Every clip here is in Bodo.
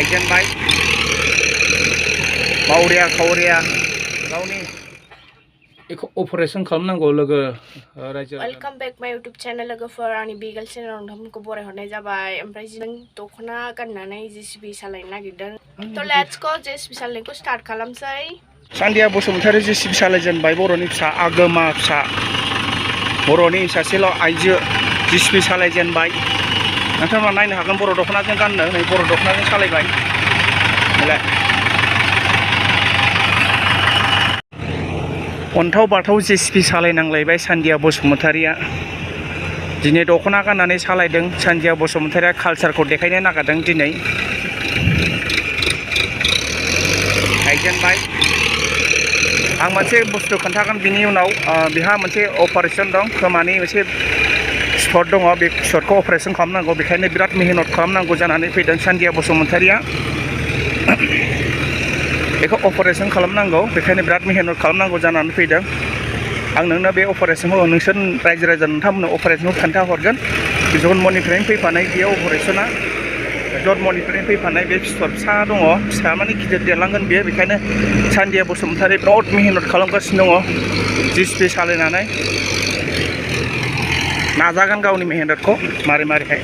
गायजेनबाय मावरिया खावरिया गावनि बेखौ अपारेशन खालामनांगौ लोगो रायजो। वेलकाम बैक माय यूट्यूब चैनल लोगोफोर आंनि बिगेल चैनल नोंथांमोनखौ बरायहरनाय जाबाय। ओमफ्राय जों दख'ना गाननानै जेसिबि सालायनो नागिरदों। थ' लेट्स गो जेसिबि सालायनायखौ स्टार्ट खालामसै। सान्दिया बसुमतारी जेसिबि सालायजेनबाय बर'नि फिसा आगोमा फिसा बर'नि सासेल' आइजो जेसिबि सालायजेनबाय। नोंथांमोना नायनो हागोन बर' दख'नाजों गाननो नै बर' दख'नाजों सालायबाय नालाय अन्थाव बाथाव जेसिबि सालायनांलायबाय सान्दिया बसुमतारीया। दिनै दख'ना गाननानै सालायदों सान्दिया बसुमतारीया कालचारखौ देखायनो नागिरदों दिनै गायजेनबाय। आं मोनसे बुस्थु खोन्थागोन बिनि उनाव बिहा मोनसे अपारेशन दं खोमानि मोनसे सिथर दङ बे सिथरखौ अपारेशन खालामनांगौ बेखायनो बिराद मेहनत खालामनांगौ जानानै फैदों सान्दिया बसुमतारीया। बेखौ अपारेशन खालामनांगौ बेखायनो बिराद मेहनत खालामनांगौ जानानै फैदों। आं नोंनो बे अपारेशनखौ नोंसोर रायजो राजा नोंथांमोननो अपारेशनखौ खोन्थाहरगोन। जन्मनिफ्रायनो फैफानाय बे अपारेशना जन्मनिफ्रायनो फैफानाय बे सिथर फिसा दङ फिसा माने गिदिर देरलांगोन बेयो बेखायनो सान्दिया बसुमतारी बिराद मेहनत खालामगासिनो दङ जेसिबि सालायनानै नाजागोन गावनि मेहनतखौ मारै मारैहाय।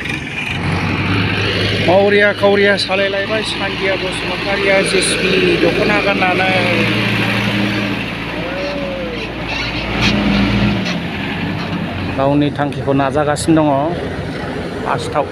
मावरिया खावरिया सालायलायबाय सान्दिया बसुमतारीया जेसिबि दख'ना गाननानै गावनि थांखिखौ नाजागासिनो दङ फार्स्टआव।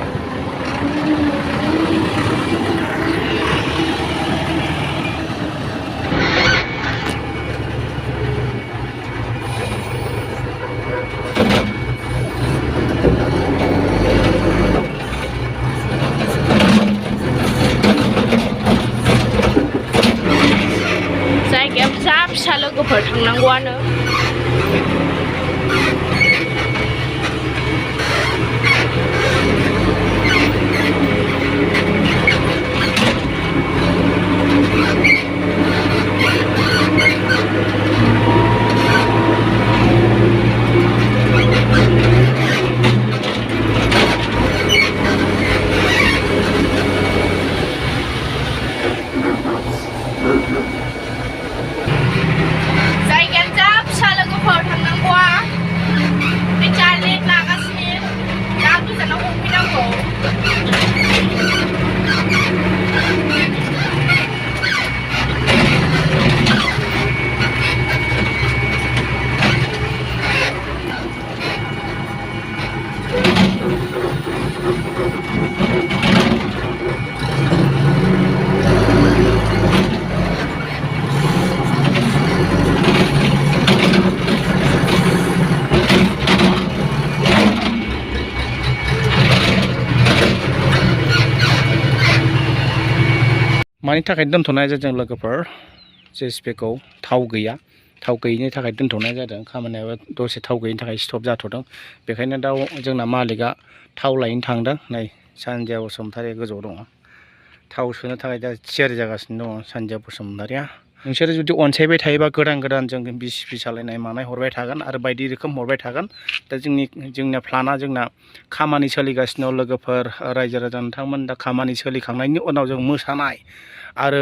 जायगाया फिसा फिसा लोगोफोर थांनांगौआनो। मानि थाखाय दोनथ'नाय जादों लोगोफोर जेसिबिखौ थाव गैया थाव गैयिनि थाखाय दोनथ'नाय जादों खामानियाबो दसे थाव गैयिनि थाखाय स्टप जाथ'दों बेखायनो दा जोंना मालिकआ थाव लायनो थांदों नै सान्दिया बसुमतारीया गोजौआव दङ थाव सोनो थाखाय दा थियारि जागासिनो दङ सान्दिया बसुमतारीया। नोंसोरो जुदि अनसायबाय थायोबा गोदान गोदान जों जेसिबि सालायनाय मानाय हरबाय थागोन आरो बायदि रोखोम हरबाय थागोन। दा जोंना प्लाना जोंना खामानि सोलिगासिनो लोगोफोर रायजो राजा नोंथांमोन दा खामानि सोलिखांनायनि उनाव जों मोसानाय आरो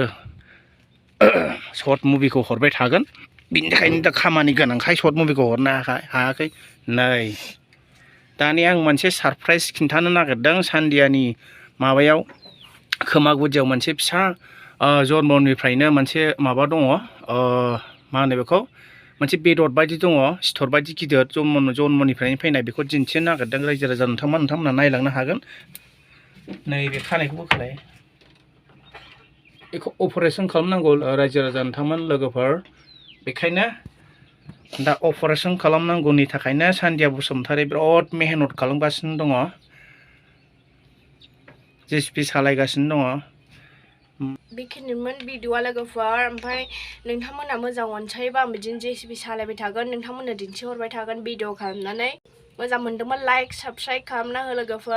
सर्ट मुभिखौ हरबाय थागोन बिनि थाखायनो दा खामानि गोनांखाय सर्ट मुभिखौ हरनो हायाखै। नै दानि आं मोनसे सारप्राइज खिन्थानो नागिरदों सान्दियानि माबायाव खोमा गुदियाव मोनसे फिसा जन्मनिफ्रायनो मोनसे माबा दङ मा होनो बेखौ मोनसे बेदर बायदि दङ सिथर बायदि गिदिर जन्मनिफ्रायनो फैनाय बेखौ दिन्थिनो नागिरदों रायजो राजा नोंथांमोना नायलांनो हागोन। नैबे खानायखौ बोखोलाय बेखौ अपारेशन खालामनांगौ रायजो राजा नोंथांमोन लोगोफोर बेखायनो दा अपारेशन खालामनांगौनि थाखायनो सान्दिया बसुमतारी बिराद मेहनत खालामगासिनो दङ जेसिबि सालायगासिनो दङ। बेखिनिमोन भिडिअआ लोगोफोर ओमफ्राय नोंथांमोना मोजां अनसायोबा आं बिदिनो जेसिबि सालायबाय थागोन नोंथांमोननो दिन्थिहरबाय थागोन भिडिअ खालामनानै। मोजां मोनदोंबा लाइक साबस्क्राइब खालामना हो लोगोफोर।